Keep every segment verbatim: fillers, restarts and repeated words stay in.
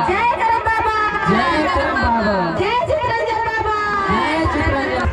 जय करम बाबा। जय करम बाबा। जय चितरंजन बाबा। जय चितरंजन।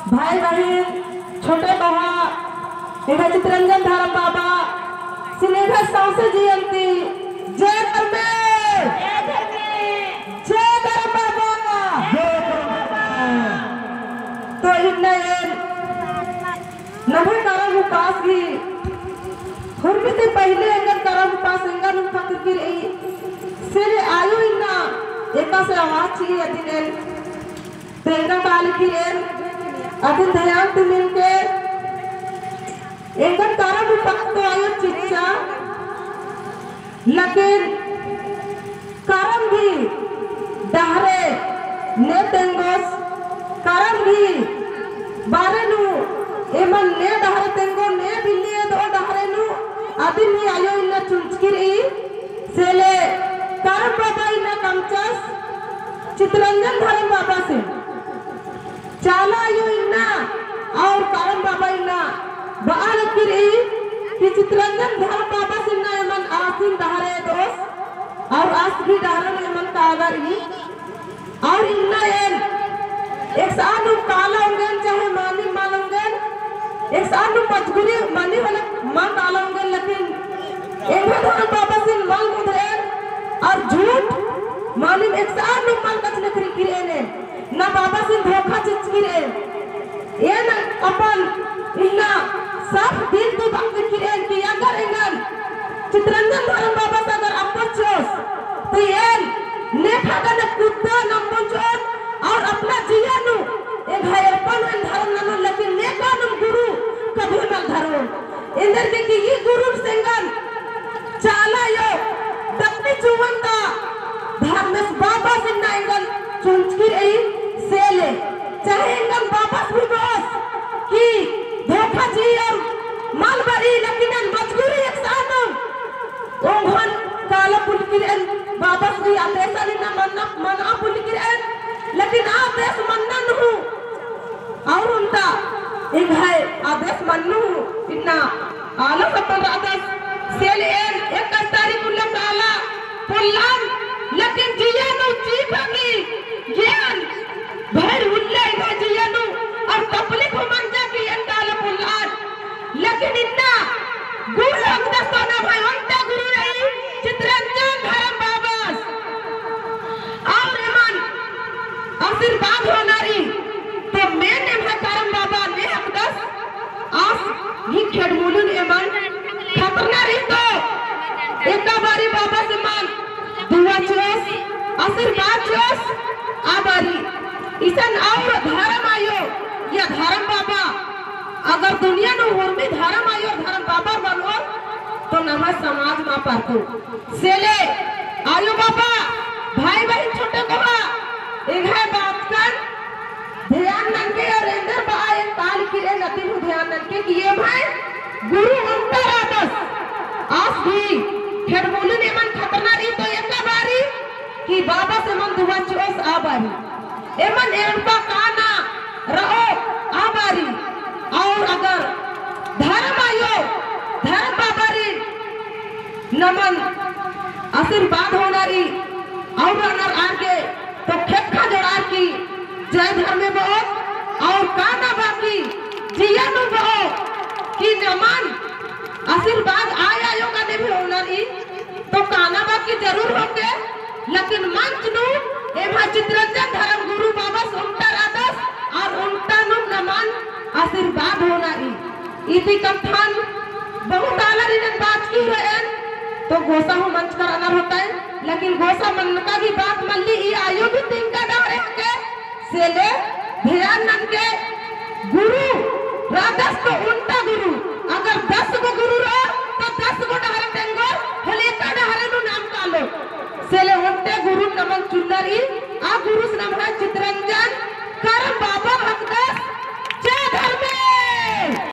भाई बहिन, छोटे बहा, एंग्है चितरंजन धरम बाबासिन एंग्है सौंसे जिया ती जय धर्मे। जय धर्मे। जय धरम बाबा। जय धरम बाबा। तो इन्ना एन नम्है करम उपास गही, होरमी ती पहिले एंगन करम उपास एंगन उन खतरकी रई, से ले आयो इन्ना एकासे आवाज चिई अदिन एन तेंगा काली की एन अदिन ध्यान ती नीम के एंगन करम उपास तो आयो चिच्चा, लेकिन करम गही डहरे ने तेंगोस, करम गही बारे नू एमन ने डहरे तेंगो, ने बिल्ली एदो डहरे नू अदिन ही आयो इन्ना चुंचकी रई। से ले करम बाबा इन्ना कमचस चितरंजन धरम बाबासिन। चाला आयो इन्ना और करम बाबा इन्ना बआ लगी रई कि चितरंजन धरम बाबासिन इन्ना एमन आसिन डहरे एदोस और आस गही डहरे नू एमन काला रई। एकसानुम काला ओंगेन चाहे मानिम मल ओंगेन, एकसानुम मजबूरी मनी होले मल काला ओंगेन, लेकिन एंग्है धरम बाबासिन मल मुदरेन और झूठ मानिम एकसानुम मल कछनखरकी रएन, ना बाबासिन धोखा चिच्चकी रएन। एन अपन इन्ना साफ दिल ती बात किरएन कि अगर एंगन चितरंजन धरम बाबस अगर अम्बोन चिओस, तो एन नेखा गने कुद्दन अम्बोन चिओन और अपना जिया नू एंग्है एड़पा नू एन धरम ननोन, लेकिन नेकानुम गुरु कभी मल धरोन। एन्देरगे कि ई गुरुर सेंगन चाला आयो दक्कनी चुवन ता धर्मेस बाबस इन्ना एंगन चुंचकी रई। सेले चाहे एंगन बाबस भी बओस कि धोखा चिई और मल बरई, लेकिन एन मजबूरी एकसानुम ओंघोन काला पोल्लकी रएन, बाबस भी आदेसन इन्ना मन्ना, मना पोल्लकी रएन, लेकिन आदेस मन्ना नू हूँ और ओन्टा एंग्है आदेस मन्ना नू हूँ इन्ना आलस अपन रअदस। सेले एन इक्कीस तारीख उल्ला काला पोल्लन, लेकिन जिया नू चीखा की ज्ञान भर उल्ला एंग्है जिया नू और तकलीफ मंजा की एन काला पोल्लन। लेकिन इन्ना गुरु अख़दस तो ना भाई, ओन्टा गुरु रई चितरंजन धरम बाबस। और एमन आशीर्वाद होना रई, तो मेन एम्है धरम बाबा ने अख़दस आस गही खेड़मुलुन एमन खतरना रई तो एका बारी बाबस एमन दुआ चिओस, आशीर्वाद चिओस, आ बारी इसन और धरम आयो या धरम बाबा अगर दुनिया नू उर्मी धरम आयो धरम बाबा बनोर तो नम्है समाज मा परतो। सेले आयो बाबा, भाई बहिन, छोटे कोहा, एंग्है बातकन ध्यान ननके और एन्देर बआ एन काल किरे नतिन हूँ ध्यान ननके कि एम्है गुरु ओन्टा रअदस। आस गही खेड़मुलुन एमन खतरना रई तो एका बारी कि बाबस एमन दुआ चिओस आ बारी। एमन एड़पा काना रओ आ बारी। और अगर धरम आयो, धरम बाबारिन नमन आशीर्वाद होना रई और रअनर आर गे तो खेक्खा जोड़ार की जय धर्मे बओ और काना बाकी जिया नू बओ कि नमन आशीर्वाद आय आयो गने भी होना रई। तो काना बाकी जरूर होके, लेकिन मंच नू एम्है चितरंजन धर्म गुरु बाबस ओन्टा रअदस और ओन्टा नू नमन आशीर्वाद होना रई। इदी कत्थन बहुत आलर इन्ना बाचकी रएन, तो गोसा हूँ मंजकर रअनर होतय, लेकिन गोसा मन्ना गही बात मल्ली। ई आयो भी तिंका डहरे हके, सेले ध्यान ननके गुरु रअदस तो ओन्टा गुरु, अगर दस गो गुरु रओ तो दस गो डहरे तेंगोर, होले एका डहरे नू नाम कालो। सेले ओन्टे गुरु नमन चुनना रई, आ गुरुस